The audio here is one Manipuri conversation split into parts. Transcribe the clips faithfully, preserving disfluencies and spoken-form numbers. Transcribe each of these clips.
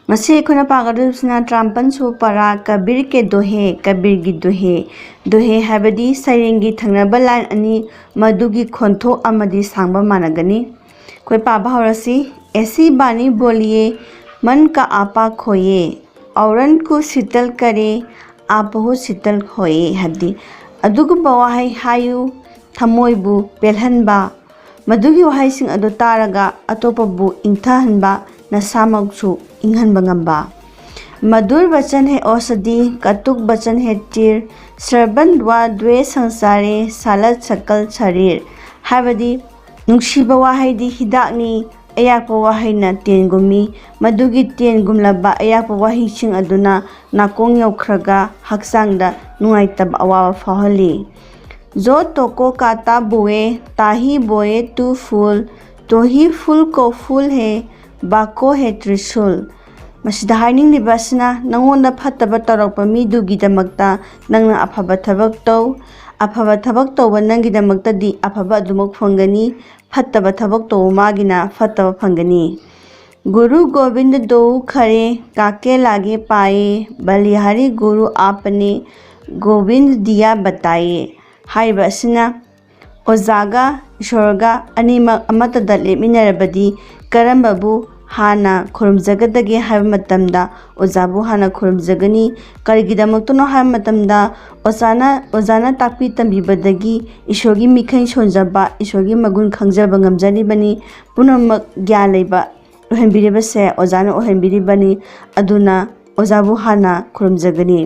ꯉꯁꯤ ꯑꯩꯈꯣꯏꯅ ꯄꯥꯒꯗꯧꯔꯤꯕꯁꯤꯅ ꯇꯔꯥꯃꯥꯄꯟ ꯁꯨꯕ ꯄꯔꯥ, ꯀꯕꯤꯔ ꯀꯦ ꯗꯣꯍꯦ, ꯀꯕꯤꯔꯒꯤ ꯗꯣꯍꯦ꯫ ꯗꯣꯍꯦ ꯍꯥꯏꯕꯗꯤ ꯁꯩꯔꯦꯡꯒꯤ ꯊꯪꯅꯕ ꯂꯥꯏꯟ ꯑꯅꯤ, ꯃꯗꯨꯒꯤ ꯈꯣꯟꯊꯣꯛ ꯑꯃꯗꯤ ꯁꯥꯡꯕ ꯃꯥꯟꯅꯒꯅꯤ꯫ ꯑꯩꯈꯣꯏ ꯄꯥꯕ ꯍꯧꯔꯁꯤ꯫ "ऐसी बानी बोलिए, मन का आपा खोइए, औरन को शीतल करे, आपहु शीतल होए" ꯍꯥꯏꯕꯗꯤ ꯑꯗꯨꯒꯨꯝꯕ ꯋꯥꯍꯩ ꯍꯥꯏꯌꯨ, ꯊꯃꯣꯏꯕꯨ ꯄꯦꯜꯍꯟꯕ, ꯃꯗꯨꯒꯤ ꯋꯥꯍꯩꯁꯤꯡ ꯑꯗꯨ ꯇꯥꯔꯒ ꯑꯇꯣꯞꯄꯕꯨ ꯏꯪꯊꯍꯟꯕ, ꯅꯁꯥꯃꯛꯁꯨ ꯏꯪꯍꯟꯕ ꯉꯝꯕ꯫ "मधुर वचन है औषधि, कटुक वचन है तीर, श्रवण द्वा द्वे संसारे, सालत सकल शरीर" ꯍꯥꯏꯕꯗꯤ ꯅꯨꯡꯁꯤꯕ ꯋꯥꯍꯩꯗꯤ ꯍꯤꯗꯥꯛꯅꯤ, ꯑꯌꯥꯛꯄ ꯋꯥꯍꯩꯅ ꯇꯦꯟꯒꯨꯝꯃꯤ꯫ ꯃꯗꯨꯒꯤ ꯇꯦꯟꯒꯨꯝꯂꯕ ꯑꯌꯥꯛꯄ ꯋꯥꯍꯩꯁꯤꯡ ꯑꯗꯨꯅ ꯅꯥꯀꯣꯡ ꯌꯧꯈ꯭ꯔꯒ ꯍꯛꯆꯥꯡꯗ ꯅꯨꯡꯉꯥꯏꯇꯕ ꯑꯋꯥꯕ ꯐꯥꯎꯍꯜꯂꯤ꯫ "जो तोको काता बोए, ताही बोए तू फूल, तोही फूल को फूल है, बाको है त्रिशूल" ꯃꯁꯤꯗ ꯍꯥꯏꯅꯤꯡꯂꯤꯕ ꯑꯁꯤꯅ, ꯅꯪꯉꯣꯟꯗ ꯐꯠꯇꯕ ꯇꯧꯔꯛꯄ ꯃꯤꯗꯨꯒꯤꯗꯃꯛꯇ ꯅꯪꯅ ꯑꯐꯕ ꯊꯕꯛ ꯇꯧ꯫ ꯑꯐꯕ ꯊꯕꯛ ꯇꯧꯕ ꯅꯪꯒꯤꯗꯃꯛꯇꯗꯤ ꯑꯐꯕ ꯑꯗꯨꯃꯛ ꯐꯪꯒꯅꯤ, ꯐꯠꯇꯕ ꯊꯕꯛ ꯇꯧꯕ ꯃꯥꯒꯤꯅ ꯐꯠꯇꯕ ꯐꯪꯒꯅꯤ꯫ "गुरु गोविंद दोऊ खरे, काके लागे पाए, बलिहारी गुरु आपने, गोविंद दिया बताए" ꯍꯥꯏꯔꯤꯕ ꯑꯁꯤꯅ ꯑꯣꯖꯥꯒ ꯏꯁꯣꯔꯒ ꯑꯅꯤꯃꯛ ꯑꯃꯠꯇꯗ ꯂꯦꯞꯃꯤꯟꯅꯔꯕꯗꯤ ꯀꯔꯝꯕꯕꯨ ꯍꯥꯟꯅ ꯈꯨꯔꯨꯝꯖꯒꯗꯒꯦ ꯍꯥꯏꯕ ꯃꯇꯝꯗ ꯑꯣꯖꯥꯕꯨ ꯍꯥꯟꯅ ꯈꯨꯔꯨꯝꯖꯒꯅꯤ꯫ ꯀꯔꯤꯒꯤꯗꯃꯛꯇꯅꯣ ꯍꯥꯏꯕ ꯃꯇꯝꯗ ꯑꯣꯖꯥꯅ, ꯑꯣꯖꯥꯅ ꯇꯥꯛꯄꯤ ꯇꯝꯕꯤꯕꯗꯒꯤ ꯏꯁꯣꯔꯒꯤ ꯃꯤꯈꯩ ꯁꯣꯟꯖꯕ, ꯏꯁꯣꯔꯒꯤ ꯃꯒꯨꯟ ꯈꯪꯖꯕ ꯉꯝꯖꯔꯤꯕꯅꯤ꯫ ꯄꯨꯝꯅꯃꯛ ꯒ꯭ꯌꯥꯟ ꯂꯩꯕ ꯑꯣꯏꯍꯟꯕꯤꯔꯤꯕꯁꯦ ꯑꯣꯖꯥꯅ ꯑꯣꯏꯍꯟꯕꯤꯔꯤꯕꯅꯤ꯫ ꯑꯗꯨꯅ ꯑꯣꯖꯥꯕꯨ ꯍꯥꯟꯅ ꯈꯨꯔꯨꯝꯖꯒꯅꯤ꯫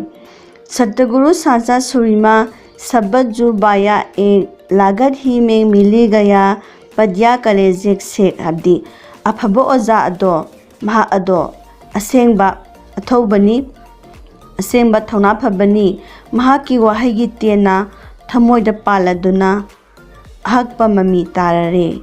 "सतगुरु सांचा सुरीमा, शब्द जो बाया एक, लागत ही में मिली गया, पदिया कलेजे सेक" ꯍꯥꯏꯕꯗꯤ ꯑꯐꯕ ꯑꯣꯖꯥ ꯑꯗꯣ, ꯃꯍꯥꯛ ꯑꯗꯣ ꯑꯁꯦꯡꯕ ꯑꯊꯧꯕꯅꯤ, ꯑꯁꯦꯡꯕ ꯊꯧꯅꯥ ꯐꯕꯅꯤ꯫ ꯃꯍꯥꯛꯀꯤ ꯋꯥꯍꯩꯒꯤ ꯇꯦꯟꯅ ꯊꯃꯣꯏꯗ ꯄꯥꯜꯂꯗꯨꯅ ꯑꯍꯛꯄ ꯃꯃꯤ ꯇꯥꯔꯔꯦ꯫